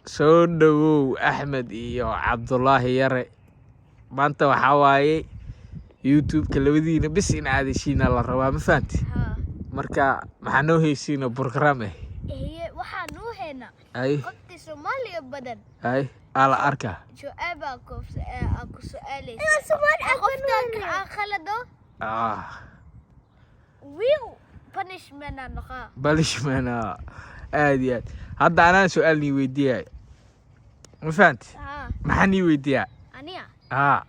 Soo dhawow, Axmed iyo Cabdulaahi Yare. Maanta waxaa waaye YouTube-ka labadiina bis in aadashiina la rabaa, ma fahanti? Haa. Marka maxaa noo heysiina program eh? Eeye, waxaan u haynaa Ay. qofkii Soomaaliya badan. Ay, aa la arkaa. Su-aal ku ku su-aalaysa, qofta aan khalado, wiil punishment aan noqaa. Punishment ah, aad iyo aad. Hadda anaa su-aal nii weydiiyayo, ma fahanti? Haa. Maxaa nii weydiiyaa? Aniga? Haa.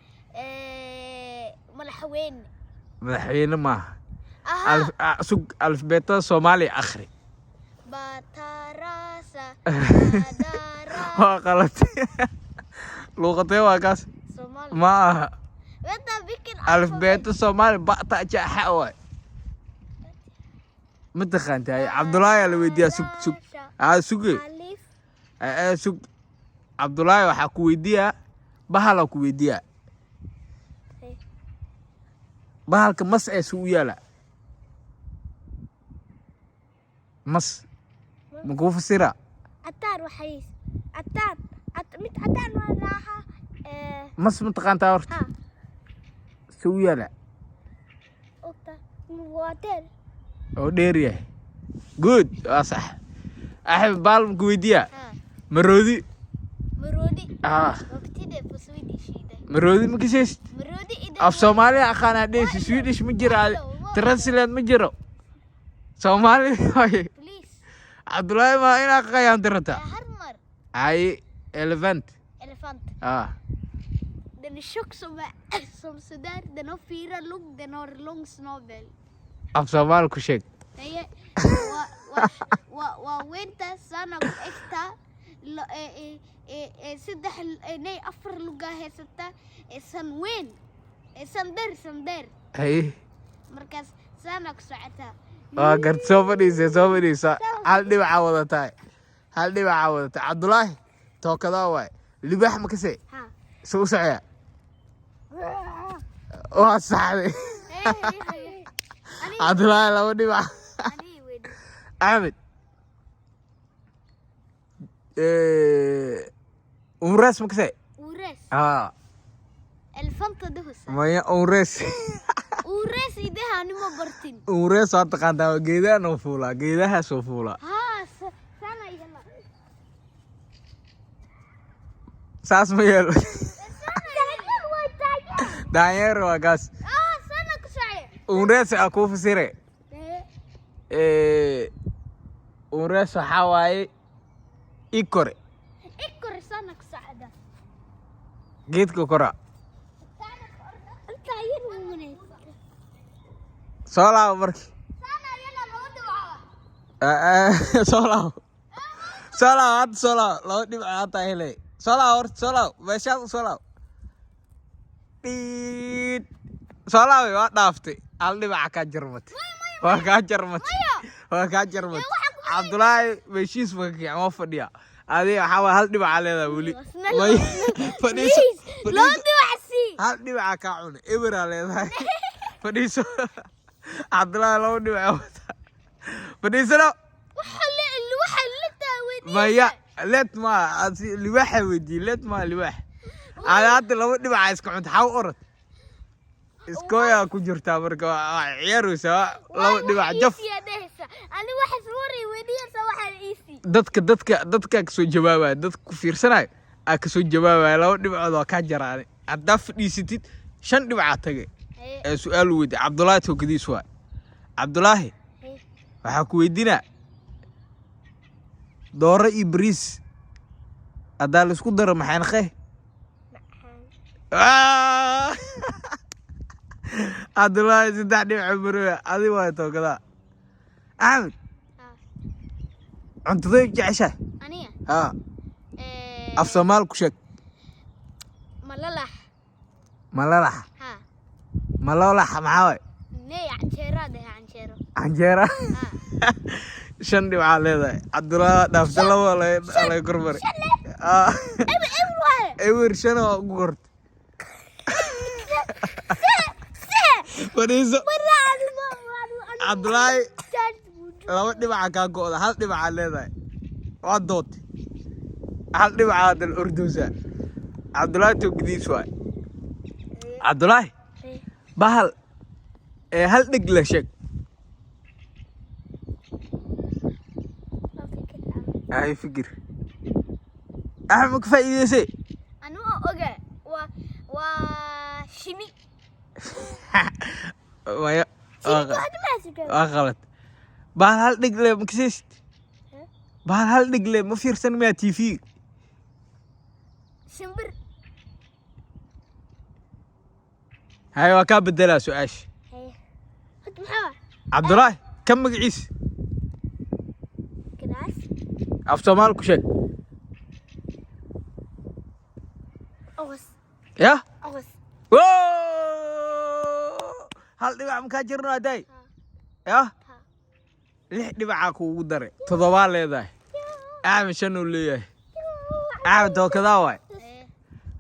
Madaxweyne. Madaxweyne maaha. Aha. Sug, alifbeetada Soomaaliya akhri. Batarasa badara. Waa qalad. Luuqatee waa kaas? Soomaali. Ma aha. Vänta, vilken? Alifbeeto Soomaali bata jaxa waay. Ma taqaantahay? Cabdulaahi aa la weydiiyaa. Sug, sug, aa suge. Alif. Ee, sug, Cabdulaahi, waxaa ku weydiiyaa bahalaa ku weydiiyaa. Hey. Bahalka mas ee su u yaala mas ma kuu fasira? Cadaan waxay cadaan mid cadaan waa raaxa. Mas ma taqaantaa horta? Ha. Su u yaala? Ogta waa dheer. Oo dheer yahay. Good, waa sax. Axmed, baal ma ku weydiiyaa? Ha. Maroodi. Maroodi. Ah. Vad betyder på Swedish ide? Maroodi ma kasaysid? Maroodi ide. Af Soomaaliya aqaanaa dhehaysi, Swedish ma jiro, translate ma jiro, Soomaali waaye. Please. Cabdullaahi, ma inaa qayaanti rabtaa? Hal mar. Ay, elephant. Elefant. Ah. Den är tjock som sådär. Den har fyra lugg, den har lång snabel. Af Soomaali ku sheeg. Haye, waa weynta sana ku egta saddex, nay, afar lugaa haysata, san weyn, san dheer, san dheer. Haye. Markaas sana ku socotaa. Waa gart. Soo fadhiisa, soo fadhiisa. Hal dhibacaa wadataa, hal dhibacaa wadataa. Cabdullaahi, tookadaa waay. Libaax ma kasee? Ha. Soo u socyaa. Waa saxday. Cabdullaahi laba dhibac. Ani weydi. Axmed, unrees ma kasee? Ures. Haa. Elefanta duhusa. Maya, unrees. Ures idaha anima bartin. Unrees waa taqaantaa, geedaha noo fuulaa, geedahaasoo fuulaa. Ha, sana yala. Saas ma yeelo. Daanyeer waa daanyeer. Daanyeer waa kaas. Ah, sana ku socya. Unrees aa kuu fasire. Unrees waxaa waaye ikore. Ikor sana ku socda. Geedka kora. Inta yar wuunay. Soo laabo marka. Sana yala laba dhibcood. Soo laabo, soo laabo hadda, soo laabo. Laba dhibcood hadda helay. Soo laabo horta, soo laabo meeshaad u soo laabo. Dhiid, soo laabay. Waa dhaaftay. Hal dhibaca kaa jarmatay, waa kaa jarmatay, waa kaa jarmatay. Cabdulaahi meeshiis ma kakic, waa fadhiya. Adiga waxaa waay hal dhibaca leedahay weli. May, fadhiiso. Laba Fadhiiso. dhibac sii. Hal dhibaca kaa cuna, eberaa leedahay. Fadhiiso. Cabdulaahi laba dhibaca wata. Fadhiisano. Waxa la taaweydiyay. Maya, leed ma libaaxa weydiiye, leed maa libaax. Ada hadda laba dhibaca iska cunta, xaw orod iskooyaa ku jirtaa. Marka waa ciyaaraysaa laba dhibac jaf. Ani waxa waray weydiiyaysa, waxa easy. Dadka kasoo jawaabaya, dadka ku fiirsanayo aa kasoo jawaabaya. Laba dhibcood waa kaa jaraane. Haddaa fadhiisatid, shan dhibcaa tagay. Ee su-aal weydiiye Cabdulaahi, tookadiis waay. Cabdulaahi, waxaa ku weydiinaa dooro iyo bariis haddaa laisku daro maxay naqee? Ah! Cabdulaahi saddex dhibco maroya. Adi waay tookadaa. Axmed, cuntaday jeceshahay? Aniga? Haa. Af Soomaali ku sheeg. Malalax. Malalax? Ha. Malalax maxaa waay? Nee, canjeero dheh, canjeero. Canjeera. Ha. Shan dhibcaa leedahay. Cabdulaahi dhaafta, laba laga kormaray. Ah. Eber eber waaye. Ewer, shan waa ugu korta. Fadhiiso. Cabdulaahi, laba dhibaca kaa go'da, hal dhibacaa leedahay. Waa dood. Hal dhibcaa dal ordoosa. Cabdulaahi toogadiis waay. Cabdulaahi, bahal ee hal dheg la sheeg. Ay, fikir. Axmed, ka faa'iideysay. Anuu oga, waa shini. Maya, waa qalad. Bahal hal dheg le ma kasaysid? Bahal hal dheg le ma fiirsan miyaa TV? Shimbir. Hay, waa kaa bedelaa su-aasha. Hada maxaa? Cabdulaahi, kan magaciisa? Garaas. Af Soomaali ku sheeg. Oqos. Yah. Oqos. Wow! Hal dhibac makaa jirno aday? Yah, lix dhibacaa kuugu daray, toddobaa leedahay. Axmed shan uu leeyahay. Axmed, tookadaa waay.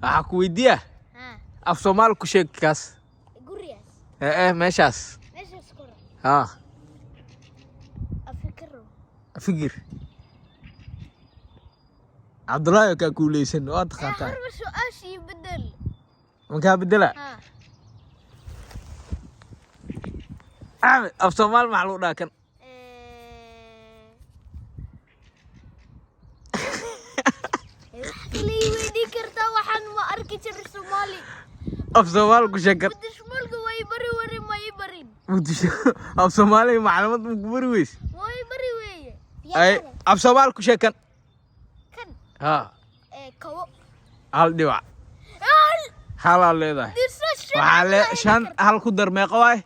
Waxaa ku weydiiyaa, af Soomaali ku sheeg kaas. Gurigaas? Ee meeshaas. Meeshaas kora? Haa. Afikiro. Fikir. Cabdullaahi kaa kuuleysan, waa taqaantaa. Harba su-aashii bedel. Makaa bedela? Ha. Axmed, af Soomaali maxaa lagu dhahaa kan? Wax kale ii weydiin kartaa, waxaan ma arki jiray Soomaali. Af Soomaali ku sheeg kan. Muqdishmolka way bari wari, ma ii barin. Muqdisho af Soomaaliga macluumad ma ku bari weys? Way bari weeye. Ay, af Soomaali ku sheeg kan. Kan? Haa. Kabo. Hal dhibac. Halaa leedahay. Dirso shan. Waxaa le shan hal ku dar meeqa waay?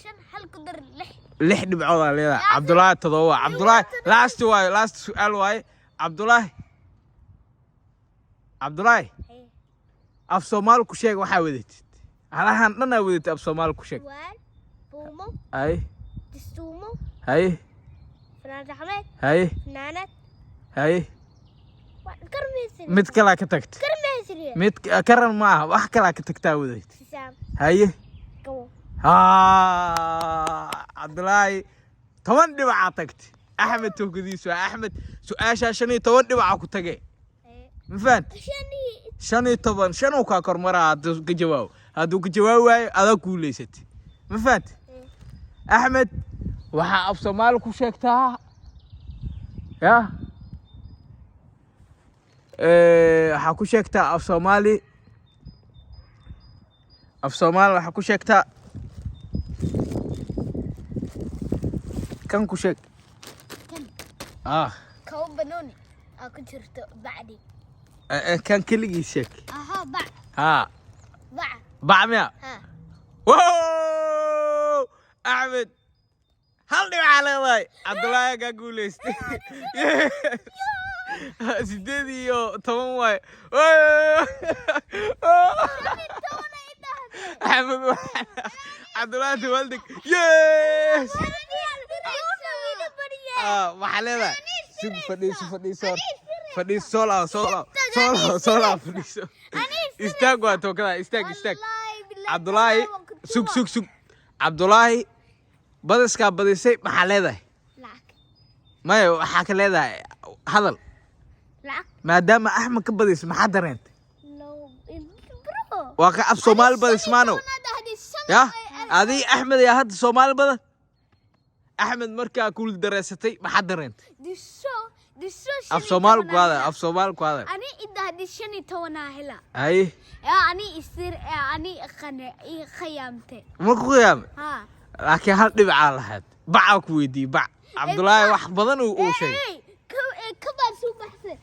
Shan hal ku dar lix. Lix dhibcoodaa leedahay. Cabdulaahi todoba waay. Cabdulaahi, last waaye, last su-aal waaye. Cabdulaahi, Cabdulaahi, af Soomaali ku sheeg waxaa wadatid. Halahan dhan aa wadatid, af Soomaali ku sheeg. Waal, buumo. Hay. Distuumo. Hay. Fanaanad axmed. Hay. Fanaanad. Hay. Karmeysri. Mid kalaa ka tagta. Karmeysri. Mid karan ma aha, wax kalaa ka tagtaa wadatid. Sisaam. Haye. Kabo. Haa, Cabdulaahi 10 dhibacaa tagtay. Axmed toogadiisu waa. Axmed, su-aashaa 15 dhibacaa ku tagee, ma fahant? 15, shan uu kaa kormaraa hadduu ka jawaabo. Hadduu ka jawaabi waayo, adaa guulaysatay, ma fahant? Axmed, waxaa af Soomaali ku sheegtaa ya waxaa ku sheegtaa af Soomaali, af Soomaali waxaa ku sheegtaa kan, ku sheeg. Kan? Ah. Kabo banooni aa ku jirto bacdi. Kan keligii sheeg. Ahaa, bac. Haa. Bac. Bac miya? Ha. Wow! Axmed hal dhibcaa leedahay. Cabdullaahi kaa guulaystay, 18 waay. Axmed, Cabdullaahi tawaldeg, yes. Ah, waxaa leedahay, sug, fadhiiso, fadhiiso horta. Fadhiiso, soo laabo, soo laabo, soo laabo, soo laabo, fadhiiso, istaag. Waa tookada, istaag, istaag. Cabdulaahi, sug, sug, sug. Cabdulaahi, badiskaa badisay, maxaa leedahay? Lacag. Maya, waxaa ka leedahay hadal. Lacag. Maadaama Axmed ka badisay, maxaa dareentay? No bro. Waa ka af Soomaali badis maano ya adii Axmed ayaa hadda Soomaali badan. Axmed, markaa kuul dareysatay, maxaa dareentay? Diso diso. Af Soomaali ku hadal, af Soomaali ku hadal. Ani idahdi 15 hela. Haye. Yaa ani isir, ani qane i khiyaamte. Ma ku qiyaamay? Ha. Laakiin hal dhibcaa lahayd, bacaa ku weydiiyey bac. Cabdulaahi wax badan uu sheegay. Kabaan soo baxsan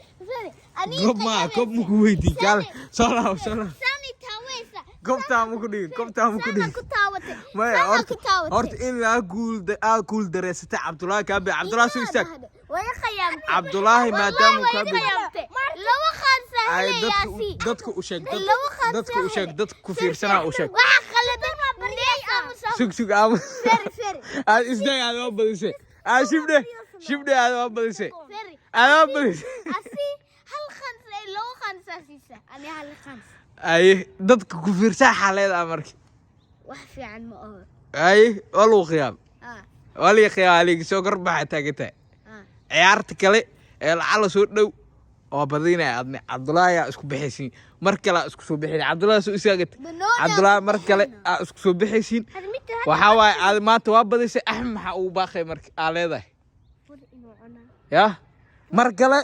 ani. Gob maa, gob ma ku weydiin. Kaale, soo laabo, soo laabo. Sani taaweysa. Gobtaa ma ku dhigin, gobtaa ma ku dhigin. Ku taawatay. Maya. Sana. Horta Ku taawatay. Horta in laa guul aa guul dareysatay Cabdulaahi kaabe. Cabdulaahi, soo istaag. Way khiyaamtay. Cabdulaahi, maadaama uu Wallahi kaa way bixi khiyaamtay. Laba khaansa ay dadka helayaasi. Dadka u sheeg dad Laba khaansa. Dadka u sheeg, dadka ku fiirsanaa u sheeg. Waxa khaladan waa bariyay aamusa. Sug, sug, ama Feri, feri. Aad istaag, aad waa badisay. Aad shibdhe, shibdhe, aad waa badisay. Feri. Aad waa badisay. Asi hal khaansa, laba khaansa siisa, ani hal khaansa. Aye, dadka ku fiirsaa xaaleeda marka. Wax fiican ma oho. Aye, waa lagu khiyaam. Ah. Waa laga khiyaam, aliga soo korbaxa taagantahay. Ah. Ciyaarta kale ee lacala soo dhow. Waa badinaya adne. Cabdullaahi aa isku bixaysiin mar kale, aa isku soo bixin. Cabdullaahi soo istaagata. Banooni. Cabdullaahi, mar kale aa isku soo bixaysiin. Hada midda. Waxaa waaye aad maanta waa badisay. Axmed, maxaa ugu baaqay marka aa leedahay? Bur inuu cunaa. Yah, mar kale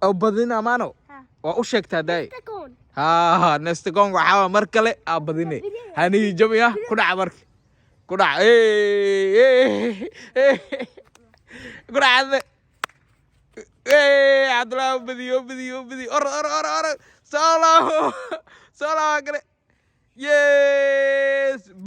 oo badin amaano. Ha. Waa u sheegtaa daay. Takoon. Ha, nästa gång waxaa waaye mar kale aa badinay. Haniyi jamiya ku dhaca, marka ku dhaca, ku dhaca adne. Cabdullaahi badiyo, badiyo, badiyo. Or or or or, soo laabo, soo laabo kale. Yes.